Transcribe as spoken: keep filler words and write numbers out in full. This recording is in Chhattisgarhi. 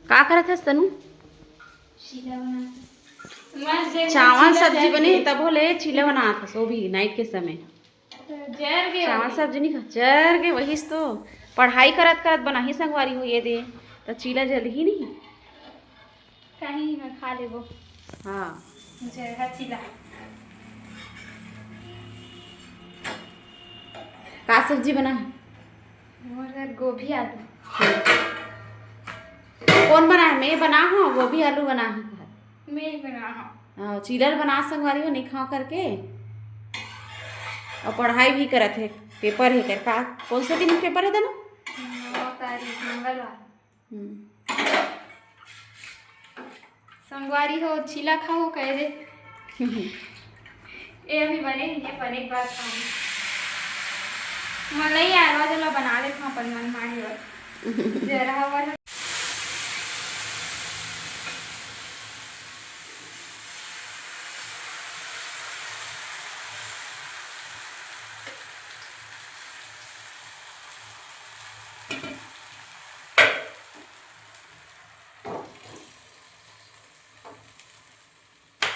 का करत हस तनु? चीला बनात हस। चावल सब्जी बने हे, तब होले चीला बनात हस, वो भी नाइट के समय। जर गे चावल सब्जी नहीं खा, जर गे वही तो। पढ़ाई करत करत बनाही संगवारी हो ये दे, त चीला जलही नहीं। कहीं मैं खा लेबो। हाँ। जय हसीला। का सब्जी बना है? मगर गोभी आलू। कौन बना है? मैं बना हूँ, गोभी आलू बना है। मैं बना हूँ। हाँ, चीला बना संगवारी हो, नहीं खाओ करके। और पढ़ाई भी करत है, पेपर है कर का? कौन से दिन पेपर है तेना? नौ तारीख मंगलवार। हम्म। संगवारी हो, चीला खाओ कह दे। ए अभी बने, ये बने के बाद खाऊंगी। मन नहीं आया, आज मैं बना लेता हूँ अपन मन मारे बर। जरा हवा